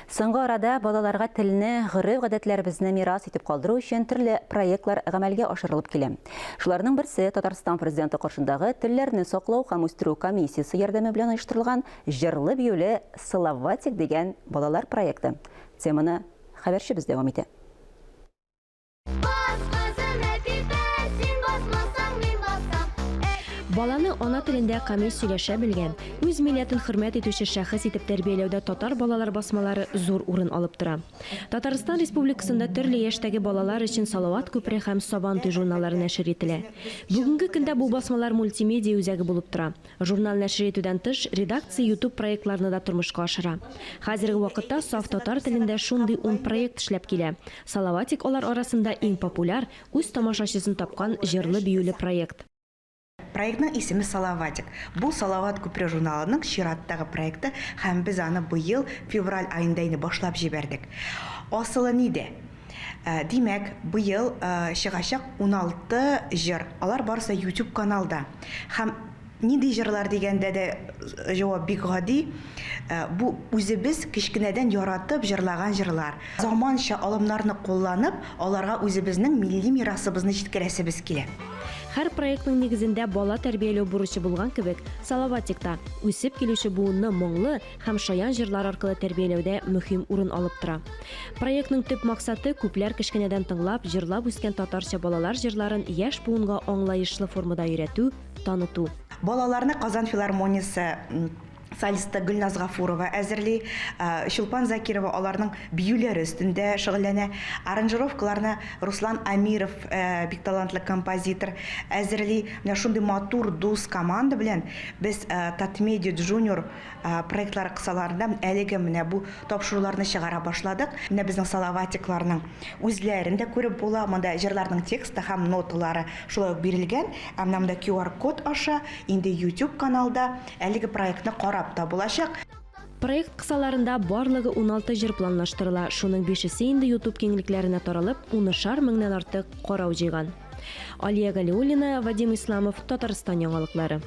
Соңгы арада балаларга телне, гореф-гадәтләребезне мирас итеп калдыру өчен төрле проектлар гамәлгә ашырылып килә. Шуларның берсе, Татарстан Президенты каршындагы Телләрне саклау һәм үстерү комиссиясе ярдәме белән оештырылган җырлы-биюле Салаватик дигән балалар проекты. Теманы хәбәрчебез дәвам итә. Бас, кызым, Әпипә, син басмасаң, мин басам. Әпипә. Баланы ана телендә камил сөйләшә белгән, үз милләтен хөрмәт итүче шәхес итеп тәрбияләүдә татар балалар басмалары зур урын алып тора. Татарстан Республикасында төрле яшьтәге балалар өчен Салават күпере һәм Сабантуй журналлары нәшер ителә. Бүгенге көндә бу басмалар мультимедиа үзәге булып тора. Журнал нәшер итүдән тыш, редакция YouTube проектларны да тормышка ашыра. Хәзерге вакытта саф татар телендә шундый ун проект эшләп килә. Салаватик алар арасында иң популяр, үз тамашачысын тапкан җырлы-биюле проект. Проектның исеме Салаватик. Бу Салават күпере журналының чираттагы проекты һәм без аны быел февраль аенда инде башлап җибәрдек. Асылы нидә? Димәк, быел чыгачак 16 җыр. Алар барысы да YouTube каналда. Һәм нинди җырлар дигәндә дә җавап бик гади. Бу үзебез кечкенәдән яратып җырлаган җырлар. Заманча алымнарны кулланып, аларга үзебезнең милли мирасыбызны җиткерәсебез килә. Һәр проектның нигезендә бала тәрбияләү бурычы булган кебек, Салаватик та, үсеп килүче буынны моңлы, һәм шаян җырлар аркылы тәрбияләүдә мөһим урын алып тора. Проектның төп максаты, күпләр кечкенәдән тыңлап, җырлап үскән татарча балалар җырларын яшь буынга аңлаешлы формада өйрәтү, таныту. Балаларны Казан филармониясе солисты Гөлназ Гафурова әзерли, Чулпан Закирова аларның биюләре өстендә шөгыльләнә. Аранжировкаларны Руслан Амиров, бик талантлы композитор, әзерли. Менә шундый матур, дус команда белән без Татмедиа Джуниор проектлары кысаларында әлеге менә бу тапшыруларны чыгара башладык. Менә безнең салаватикларның үзләрен дә күреп була. Монда җырларның тексты һәм ноталары шулай ук бирелгән. Ә менә монда QR-код аша инде YouTube каналда әлеге проектны карап та булачак. Проект кысаларында барлыгы 16 җыр планлаштырыла, шуның бишесе инде YouTube киңлекләренә таралып, унышар меңнән артык карау җыйган. Алия Галиуллина, Вадим Исламов, Татарстан яңалыклары.